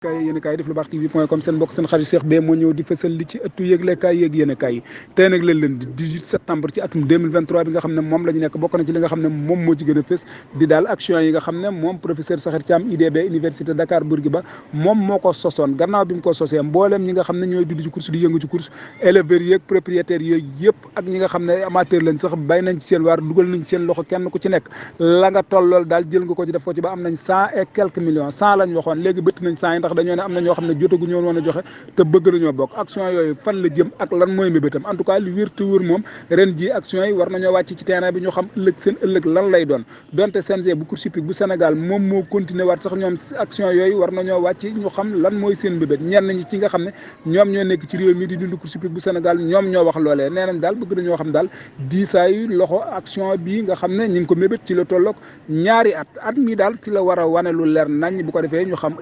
kaay yéen kaay def lu baax tv.com seen mbokk seen xarit Cheikh Beye moo ñëw di fësal li ci ëttu yëgle kaay yeeg yéen kaay yi tey nag leen di 18 septembre ci atum 2023 bi nga xam ne moom la ñu nekk bokk na ci li nga xam ne moom moo ci gën a fës di daal action yi nga xam ne moom professeur Sakhir Thiam IDB université Dakar Bourguiba moom moo ko sosoon gannaaw bi mu ko sosee mbooleem ñi nga xam ne ñooy dund ci course di yëngu ci course éleveurs yeeg propriétaires yooyu yëpp ak ñi nga xam ne amateur lañ sax bay nañ ci seen waar dugal nañ ci seen loxo kenn ku ci nekk la nga tollool daal jël nga ko ci def ko ci ba am nañ 100 et quelques millions 100 lañ waxoon léegi bëtt nañ 100 yi ndax dañoo ne am na ñoo xam ne jotagu ñoon woon a joxe te bëgg nañoo bokk action yooyu fan la jëm ak lan mooy mébétam en tout cas li wér te wóor moom ren ji action yi war nañoo wàcc ci terrain bi ñu xam ëllëg seen ëllëg lan lay doon donte CNG bu course hippique bu Sénégal moom moo continuer waat sax ñoom action yooyu war nañoo wàcc ñu xam lan mooy seen mébét ñenn ñi ci nga xam ne ñoom ñoo nekk ci réew mi di dund course hippique bu Sénégal ñoom ñoo wax loolee nee nañ daal bëgg nañoo xam daal diisaayu loxo action bii nga xam ne ñi ngi ko mébét ci la tolloog ñaari at mi daal ci la war a wane lu leer nañ bu ko defee ñu xam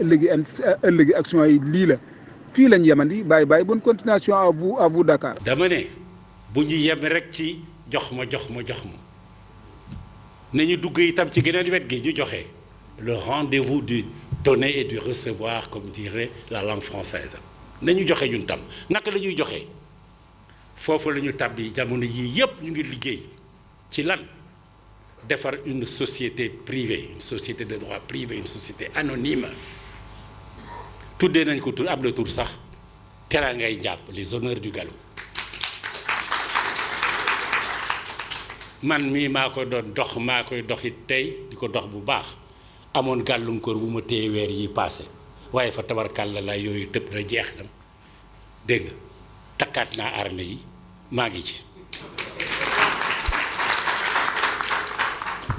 ëllëgi action yi lii la fii lañ yemandi bàyyi bonne continuation à vous Dakar. dama ne bu ñu yem rek ci jox ma nañu dugg itam ci geneen wet gi ñu joxe le rendez-vous du donner et du recevoir comme dirait la langue française nañu joxe ñun tam naka la ñuy joxe foofu la ñu tàbbi jamono yii yépp ñu ngi liggéey ci lan defar une société privée une société de droit privé une société anonyme tuddee nañ ko tur ab la tur sax teraangay njàpp les honneurs du galop man mii maa ko doon dox maa koy doxit tey di ko dox bu baax amoon gàllankoor bu ma téye weer yi passé waaye fa tabarkàlla la yooyu tëb na jeex na dégg nga takkaat naa armée yi maa ngi ci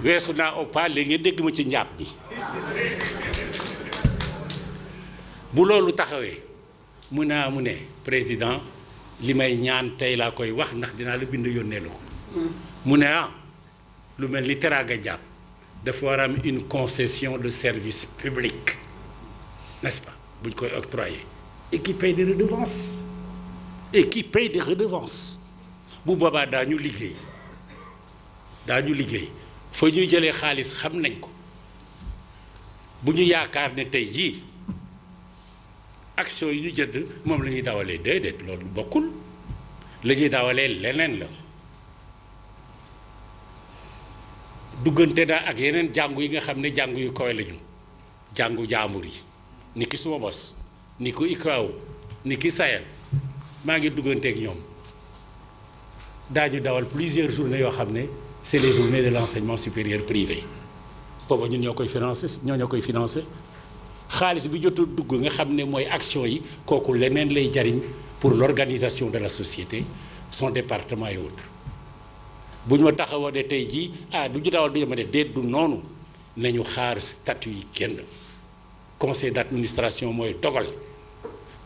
weesu naa oppa léegi ngeen dégg ma ci njàpp bi bu loolu taxawee mu ne président li may ñaan tey laa koy wax ndax dinaa la bind yónnee la ko mu ne lu mel ni teraanga jàpp dafa war a am une concession de service public n'est-ce pas bu ñu koy octroyer et qui paye des redevances bu boobaa daañu liggéey fa ñuy jëlee xaalis xam nañ ko bu ñu yaakaar ne tey jii action yi ñu jënd moom la ñuy dawalee déedéet loolu bokkul la ñuy dawalee leneen la duggante daa ak yeneen jàngu yi nga xam ne jàngu yu kawe lañu jàngu jaambur yi ni ki suma bos ni ko ICAO ni ki Sahel maa ngi dugganteeg ñoom daañu dawal plusieurs journées yoo xam ne c'est les journées de l'enseignement supérieur privé booba ñun ñoo koy financé xaalis bi jot a dugg nga xam ne mooy action yi kooku leneen lay jariñ pour l'organisation de la société son département et autres bu ñu ma taxawoo ne tey jii du ñu dawal du ñu ma ne déet du noonu nañu xaar statut yi kenn conseil d'administration mooy dogal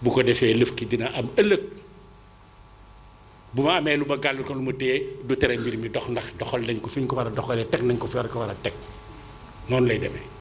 bu ko defee lëf ki dina am ëllëg bu ma amee lu ma gàll ko lu ma téye du tere mbir mi dox ndax doxal nañ ko fi ñu ko war a doxalee teg nañ ko fi war a teg noonu lay demee